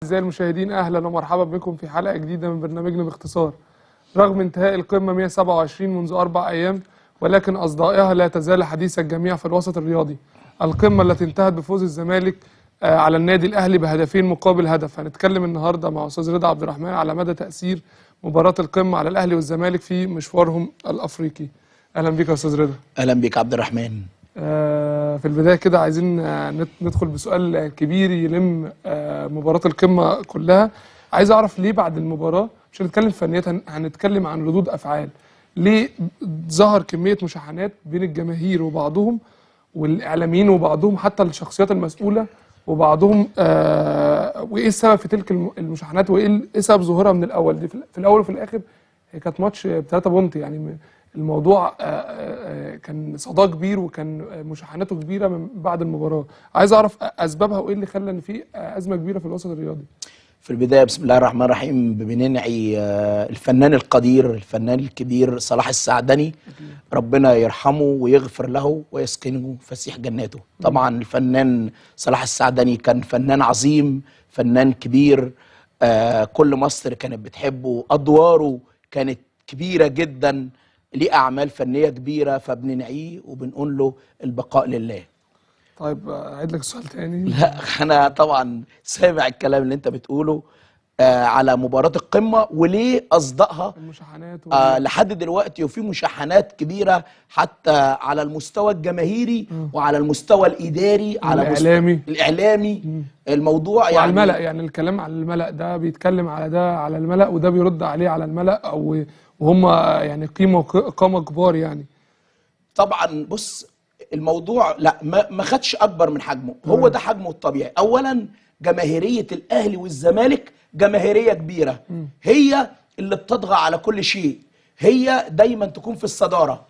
أعزائي المشاهدين، أهلا ومرحبا بكم في حلقة جديدة من برنامجنا باختصار. رغم انتهاء القمة 127 منذ 4 أيام، ولكن أصدائها لا تزال حديث الجميع في الوسط الرياضي. القمة التي انتهت بفوز الزمالك على النادي الأهلي بهدفين مقابل هدف. هنتكلم النهاردة مع أستاذ رضا عبد الرحمن على مدى تأثير مباراة القمة على الأهلي والزمالك في مشوارهم الأفريقي. أهلا بك يا أستاذ رضا. أهلا بك عبد الرحمن. في البداية كده عايزين ندخل بسؤال كبير يلم مباراة القمة كلها. عايز أعرف ليه بعد المباراة، مش هنتكلم فنيات، هنتكلم عن ردود أفعال. ليه ظهر كمية مشاحنات بين الجماهير وبعضهم والإعلاميين وبعضهم حتى الشخصيات المسؤولة وبعضهم، وإيه السبب في تلك المشاحنات وإيه سبب ظهورها من الأول؟ دي في الأول وفي الآخر هي كانت ماتش ب3 بونت، يعني الموضوع كان صداه كبير وكان مشاحناته كبيرة من بعد المباراة. عايز اعرف اسبابها وايه اللي خلى ان في ازمة كبيرة في الوسط الرياضي. في البداية بسم الله الرحمن الرحيم، بننعي الفنان القدير الفنان الكبير صلاح السعدني، ربنا يرحمه ويغفر له ويسكنه فسيح جناته. طبعا الفنان صلاح السعدني كان فنان عظيم، فنان كبير، كل مصر كانت بتحبه، ادواره كانت كبيرة جدا، ليه أعمال فنية كبيرة، فبننعيه وبنقول له البقاء لله. طيب أعيد لك السؤال تاني. لا أنا طبعا سامع الكلام اللي أنت بتقوله على مباراة القمة وليه أصدقها المشاحنات لحد دلوقتي، وفي مشاحنات كبيرة حتى على المستوى الجماهيري وعلى المستوى الإداري، على الإعلامي, الإعلامي. الموضوع يعني وعلى الملأ، يعني الكلام على الملأ، ده بيتكلم على ده على الملأ وده بيرد عليه على الملأ، أو وهم يعني قيمة قامة كبار يعني. طبعا بص الموضوع لا ما خدش أكبر من حجمه، هو ده حجمه الطبيعي. أولا جماهيرية الأهلي والزمالك جماهيرية كبيرة، هي اللي بتطغى على كل شيء، هي دايما تكون في الصدارة.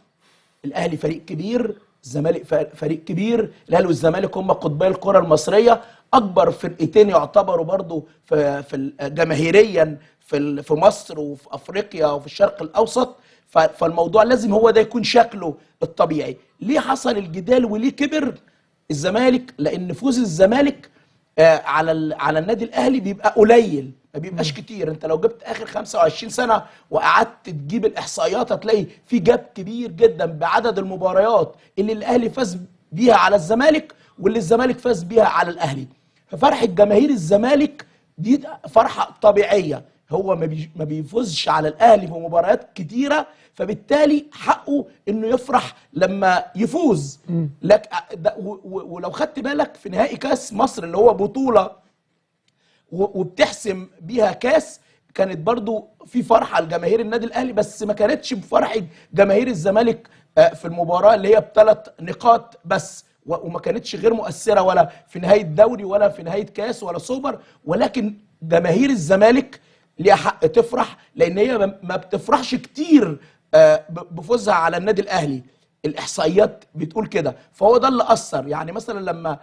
الأهلي فريق كبير، الزمالك فريق كبير، الأهلي والزمالك هم قطبي الكرة المصرية، أكبر فرقتين يعتبروا برضو في جماهيريا في مصر وفي أفريقيا وفي الشرق الأوسط. فالموضوع لازم هو ده يكون شكله الطبيعي. ليه حصل الجدال وليه كبر الزمالك؟ لأن فوز الزمالك على النادي الأهلي بيبقى قليل، ما بيبقاش كتير. انت لو جبت اخر 25 سنة وقعدت تجيب الاحصائيات هتلاقي في جاب كبير جدا بعدد المباريات اللي الاهلي فاز بيها على الزمالك واللي الزمالك فاز بيها على الاهلي. ففرحه جماهير الزمالك دي فرحه طبيعية، هو ما بيفوزش على الاهلي في مباريات كتيرة، فبالتالي حقه انه يفرح لما يفوز. لك ولو خدت بالك في نهائي كاس مصر اللي هو بطوله وبتحسم بيها كاس، كانت برضو في فرحه لجماهير النادي الاهلي، بس ما كانتش بفرحة جماهير الزمالك في المباراة اللي هي ب3 نقاط بس، وما كانتش غير مؤثرة ولا في نهاية دوري ولا في نهاية كاس ولا سوبر. ولكن جماهير الزمالك ليها حق تفرح، لان هي ما بتفرحش كتير بفوزها على النادي الاهلي، الاحصائيات بتقول كده. فهو ده اللي اثر. يعني مثلا لما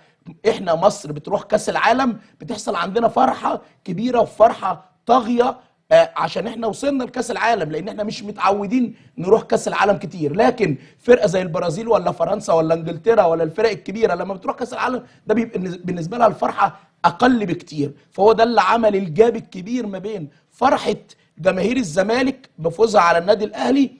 احنا مصر بتروح كاس العالم بتحصل عندنا فرحه كبيرة وفرحه طاغية عشان احنا وصلنا لكاس العالم، لان احنا مش متعودين نروح كاس العالم كتير. لكن فرقه زي البرازيل ولا فرنسا ولا انجلترا ولا الفرق الكبيرة لما بتروح كاس العالم ده بيبقى بالنسبة لها الفرحة اقل بكتير. فهو ده اللي عمل الجاب الكبير ما بين فرحه جماهير الزمالك بفوزها على النادي الاهلي،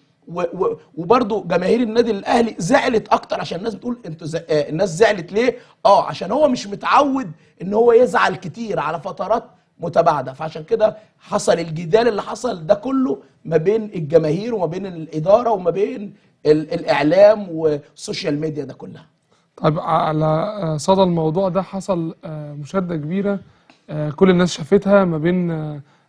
وبرضه جماهير النادي الاهلي زعلت اكتر، عشان الناس بتقول انتوا الناس زعلت ليه؟ عشان هو مش متعود ان هو يزعل كتير على فترات متباعدة، فعشان كده حصل الجدال اللي حصل ده كله ما بين الجماهير وما بين الادارة وما بين الاعلام وال social media ده كلها. طيب على صدى الموضوع ده حصل مشاده كبيرة كل الناس شافتها ما بين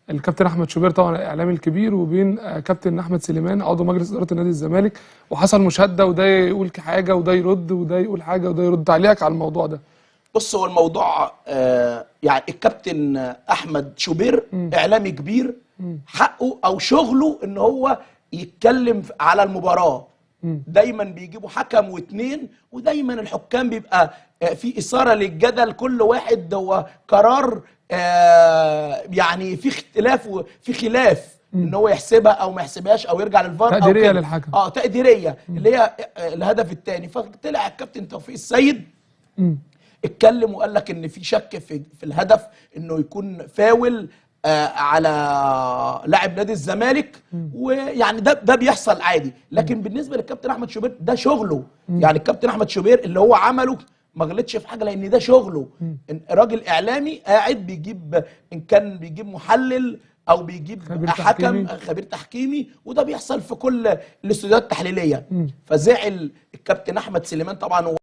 الكابتن احمد شوبير طبعا الاعلامي الكبير وبين كابتن احمد سليمان عضو مجلس ادارة النادي الزمالك، وحصل مشاده وده يقول حاجة وده يرد وده يقول حاجة وده يرد. تعليقك على الموضوع ده؟ بص هو الموضوع يعني الكابتن احمد شوبير اعلامي كبير، حقه او شغله ان هو يتكلم على المباراة. دايما بيجيبوا حكم واثنين، ودايما الحكام بيبقى في اثاره للجدل، كل واحد هو قرار يعني في اختلاف وفي خلاف ان هو يحسبها او ما يحسبهاش او يرجع للفار، تقديرية للحكم، تقديرية اللي هي الهدف الثاني. فطلع الكابتن توفيق السيد اتكلم وقال لك ان في شك في الهدف انه يكون فاول على لاعب نادي الزمالك، ويعني ده بيحصل عادي. لكن بالنسبة للكابتن احمد شوبير ده شغله، يعني الكابتن احمد شوبير اللي هو عمله ما غلطش في حاجة، لان ده شغله. راجل اعلامي قاعد بيجيب، ان كان بيجيب محلل او بيجيب حكم خبير تحكيمي، وده بيحصل في كل الاستوديوهات التحليلية. فزعل الكابتن احمد سليمان طبعا.